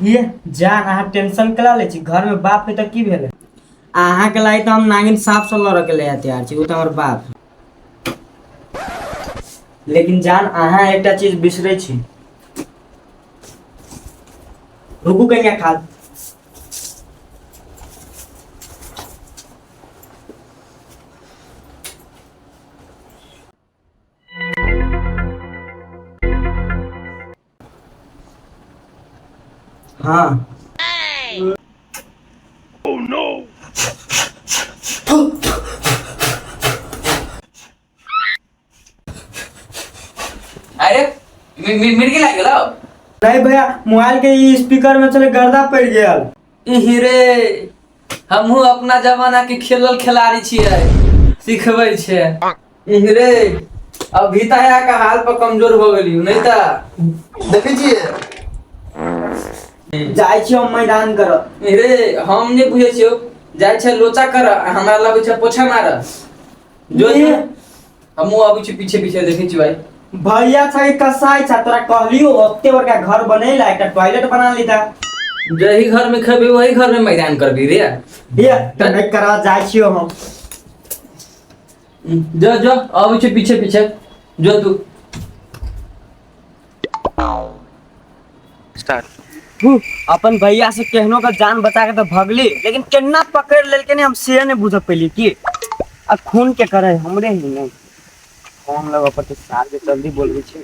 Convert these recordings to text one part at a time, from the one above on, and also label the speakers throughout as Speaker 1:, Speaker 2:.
Speaker 1: ये जान अहाँ टेंशन केला लै छी, घर में बाप है तऽ की भेलै? अहाँ के लागि तऽ हम नागिन साँप से लड़ऽ के लिए तैयार छी, ओ तऽ हमर बाप है। लेकिन जान अहाँ एकटा चीज बिसरै छी। रुकू कनिया खाल। हाँ
Speaker 2: अरे मिर्गी लागि गेलौ?
Speaker 1: नहीं भैया, मोबाइल के ई स्पीकर में चले गर्दा पड़ गेल।
Speaker 2: इही रे, हमहूँ अपना जमाना के खेलल खिलाड़ी छियै, सिखबै छै। इही रे, अभी तऽ के हाल पर कमजोर हो गेली, नहीं तऽ
Speaker 3: देखै छियै।
Speaker 1: जाइ छी हम मैदान कर।
Speaker 2: इही रे, हम नहि बुझै छियौ, जाइ छै लोचा कर, हमरा लगै छै पोछा मार। जो जो, हमहूँ आबै छी पीछे पीछे, देखै छी भाई।
Speaker 1: भैया छै कसाई छै, तोरा कहलियो ओते बड़का घर बनैला एकटा टॉयलेट बना लीता।
Speaker 2: जही घर में खेबी वही घर में मैदान करबी रे।
Speaker 1: ये तऽ नहि करा, जाइ छियो हम।
Speaker 2: जो जो, आबै छी पीछे पीछे, जो तू।
Speaker 1: अपन भैया से केहनो का जान बचा के तो भगली, लेकिन केना पकड़ लेलके ने हम से नहीं बुझ पैली की आ खून के करे हमरे ही नहीं फोन लगा पर तो सार के जल्दी बोलबे छी।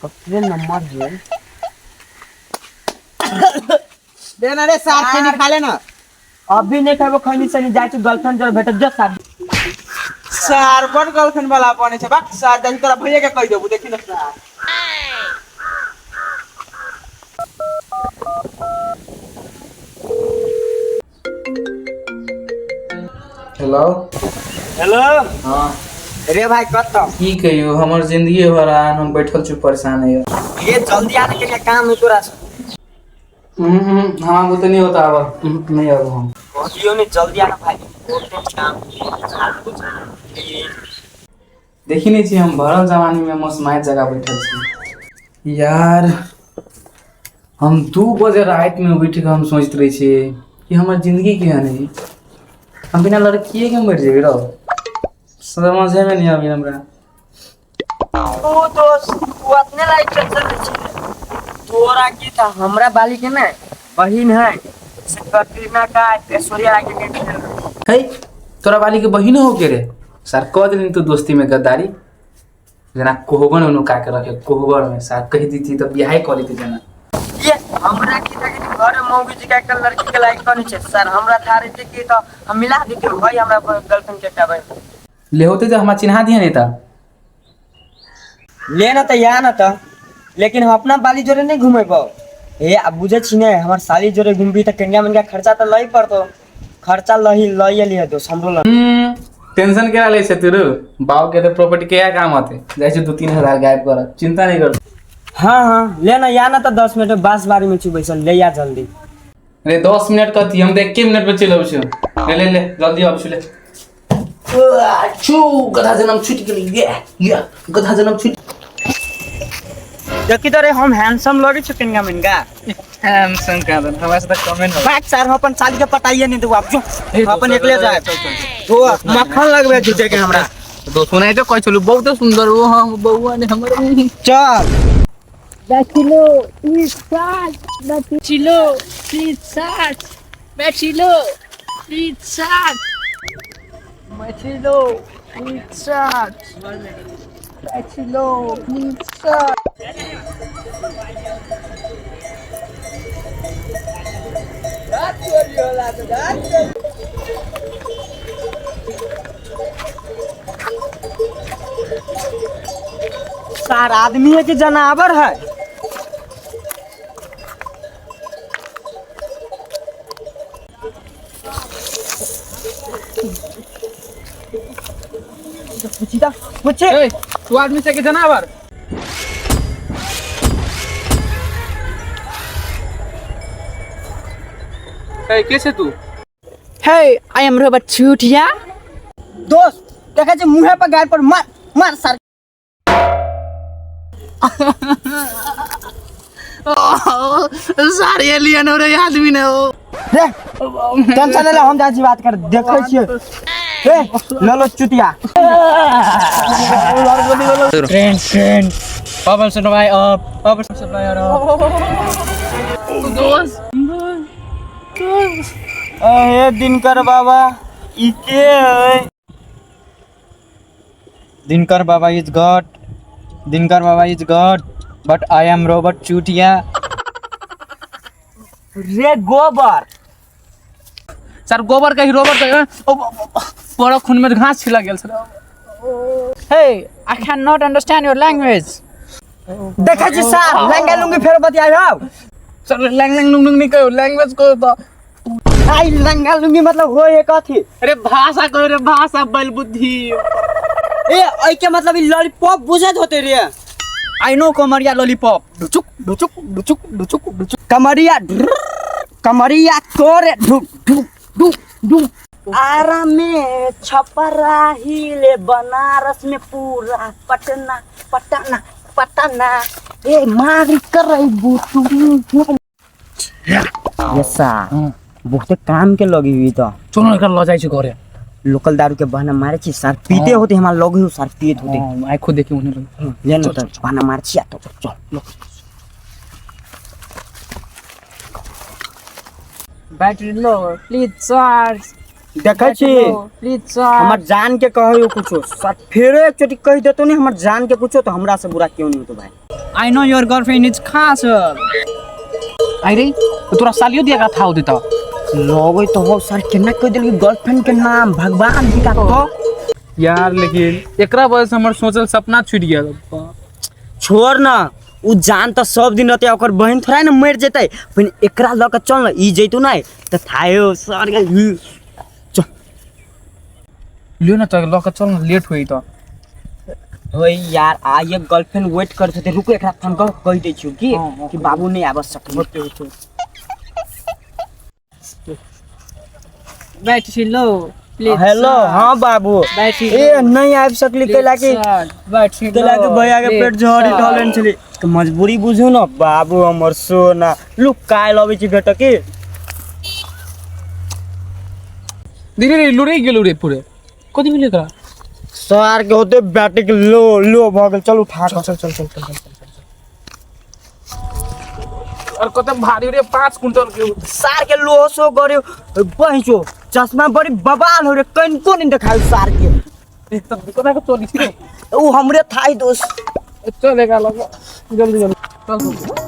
Speaker 1: कतरे नंबर है?
Speaker 3: दे ना रे सार, खैनी खा ले ना।
Speaker 1: अभी नहीं खेबो खैनी सनी, जाइ छी गर्लफ्रेंड जर भेटत जो सार।
Speaker 3: सार बड़ गर्लफ्रेंड वाला बने छै। बाक सार, जाइ तोरा भैया के कहि देबू, देखी ना सार।
Speaker 2: हेलो।
Speaker 1: हेलो।
Speaker 2: हाँ।
Speaker 1: रे भाई, कत?
Speaker 2: की कहियो, हमर जिंदगी हरान, हम बैठल छी परेशान है।
Speaker 1: ये जल्दी आने के लिए, काम है तोरा से।
Speaker 2: हाँ, वो तो नहीं होता अब, नहीं अब हम।
Speaker 1: कहलियो ने जल्दी आना भाई, इम्पोर्टेंट काम है।
Speaker 2: देखी नहीं छी, हम भरल जवानी में मौसमाइत जगह बैठल छी यार। हम 2 बजे राति में उठि कऽ हम सोचैत रहै छी कि हमर जिंदगी केहन है, हम बिना लड़किए के मरि जेबै रौ। समझे में नहीं आबी हमरा।
Speaker 1: ओ दोस्त, तू अपने लाइफ टेंशन लै छी। तोरा की था, हमरा बाली के ने बहिन है से कटरीना का ऐश्वर्या राय के खेल।
Speaker 2: है तोरा बाली के बहिनो हो के रे सर, कह देली तू दोस्ती में गद्दारी, जेना कोहबर में नुका के रखे कोहबर में सार, कह दीती तऽ बियाहे कऽ लेती जेना।
Speaker 1: ये हमरा की था कि घर में मौगी जी का एक लड़की के लाइक करनी छै सर, हमरा था रहे कि तो हम मिला देते भाई हमरा गर्लफ्रेंड के एकटा बहिन।
Speaker 2: ले होते तऽ हमरा चिन्हा दिहे नहीं तऽ।
Speaker 1: ले ना तऽ या ना तऽ, लेकिन हम अपना बाली जोरे नहीं घुमेबो। ए अब बुझे छी ने, हमर साली जोरे घुमबी तऽ कनिया मनका खर्चा तऽ लई पड़तो, खर्चा लही लई लिहे दोस्त हमरो लग।
Speaker 2: टेंशन केना लै छै तू, बाप के तऽ प्रॉपर्टी के काम होते जाइ छै, 2-3 हजार गायब कर, चिंता नहीं कर।
Speaker 1: हाँ हाँ, ले ना या ना तऽ 10 मिनट में बांस बाड़ी में छी बैसल, ले या जल्दी।
Speaker 2: अरे 10 मिनट कथी, हम तऽ 1 मिनट पे चलि अबै छी। ले ले ले, जल्दी आबै छी ले। छू गधा जनम छूटि गेलै, ये ये गधा जनम छूटि।
Speaker 1: देखी तो रे, हम हैंडसम लगे छो कनिया मनका?
Speaker 2: हैंडसम कहाँ दन, हमरा से तऽ कमे न।
Speaker 1: बात सर, हम अपन साली के पटाइए नहीं देबो, आप जो हम अपन एकले जाए तो मक्खन लगबे झूठे के हमरा।
Speaker 2: दोस्त सुनाइ तऽ कहै छलू बहुत सुंदर ओ हम बौआ ने हमर।
Speaker 1: चल।
Speaker 4: Chilo, pizza, Machilo, pizza, Machilo, pizza, Machilo, pizza.
Speaker 1: सार आदमी है कि जनावर है? पूछी ता पूछे।
Speaker 2: ए, तू आदमी से के जनावर? ए, के छै तू?
Speaker 4: Hey, I am Robert Chutia.
Speaker 1: दोस्त देखा जे मुंहे पर गाड़ पर मार मार सार।
Speaker 2: सारे एलियन हो रे आदमी ने हो।
Speaker 1: रे टेंशन ले, हम जाइ छी बात कर देखै छियै। ए ल लो चुतिया।
Speaker 4: Train train power supply up, power supply up.
Speaker 2: दोस्त
Speaker 1: अहे दिनकर बाबा, ई के है?
Speaker 4: Dinkar Baba is God, Dinkar Baba is God, but I am Robert चूटिया।
Speaker 1: रे गोबर।
Speaker 2: सर गोबर कही रोबोट कही ओ बड़ा खून में घास छिला गेल sir.
Speaker 4: Hey, I can not understand your language.
Speaker 1: देखै छी सर, लंगा लुंगी फेर बतियाइ हौ।
Speaker 2: सर लैंग लैंग लुंग लुंग नहीं कहो, लैंग्वेज कहो तो।
Speaker 1: आई लंगा लुंगी मतलब हो एक अथी।
Speaker 2: अरे भाषा कहो रे, भाषा बल बुद्धि।
Speaker 1: ए ओइ के मतलब ई लॉलीपॉप बुझैत होते रे।
Speaker 4: I know कमरिया लॉलीपॉप, ढुचुक ढुचुक ढुचुक ढुचुक ढुचुक।
Speaker 1: कमरिया कमरिया तोरे ढुक ढुक ढुक ढुक। आरा में छपरा हिले, बनारस में पूरा पटना पटना पटना। ए मारी कर बुतू। यस सर, बहुते काम के लगी हुई तो।
Speaker 2: चलो एकरा ल जाइ छी घरे।
Speaker 1: लोकल दारू के बहाना मारे छी सर, पीते होते हमार लगे हो सर, पियत होते।
Speaker 2: हां, आइ खुद देखी उन्हें लगे।
Speaker 1: ले न त बहाना मार छी आ तो चल।
Speaker 4: Battery low please charge.
Speaker 1: देखै छी
Speaker 4: प्लीज चार्ज।
Speaker 1: हमर जान के कहै कुछो सर, फेरो एक चोटी कहि देतो ने हमर जान के कुछो, तो हमरा से बुरा क्यों नहीं होतो भाई।
Speaker 4: I know your girlfriend is खासर।
Speaker 2: आई रे तोरा सालियो दिया का था होते तो।
Speaker 1: लगै तो हो सर, केना कहि देलकी गर्लफ्रेंड के नाम, भगवान जी का तो।
Speaker 2: यार लेकिन एकरा वजह से हमर सोचल सपना छूट गेल।
Speaker 1: छोड़ ना, उ जान त सब दिन रहते, ओकर बहन थोड़ा ने मर जेतै, फिर एकरा ल के चल न, ई जैतौ नै त थायो सर के। चल
Speaker 2: लियो ना तो ल के चल ना, लेट होई तो।
Speaker 1: ओए यार, आ ये गर्लफ्रेंड वेट करत होते, रुको एकरा फोन कर कहि दै छियौ कि कि बाबू नहीं आबऽ सकलै।
Speaker 4: Battery low please.
Speaker 1: हेलो, हाँ बाबू।
Speaker 4: बैटरी
Speaker 1: ए नहीं आबि सकली कैला कि
Speaker 4: बैटरी
Speaker 1: कैला कि भैया के पेट झड़ी ढलन छली, तो मजबूरी बुझू न बाबू हमर सोना। लुक काल्हि अबै छी भेट की।
Speaker 2: धीरे रे लुरे गेलु रे पूरे कथि भेल एकरा?
Speaker 1: सर के होते बैटरी के लो लो भऽ गेल, चल उठा
Speaker 2: चल चल चल चल चल चल। और कते भारी रे, 5 कुंटल के।
Speaker 1: सार के लो सो करे बहिचो, चश्मा बड़ी बवाल हो रे, कनको नहीं देखायो सार के।
Speaker 2: एक तो कोना के चली छी रे।
Speaker 1: उ हमरे थाई दोस्त।
Speaker 2: चल एकरा लग जल्दी जल्दी चल।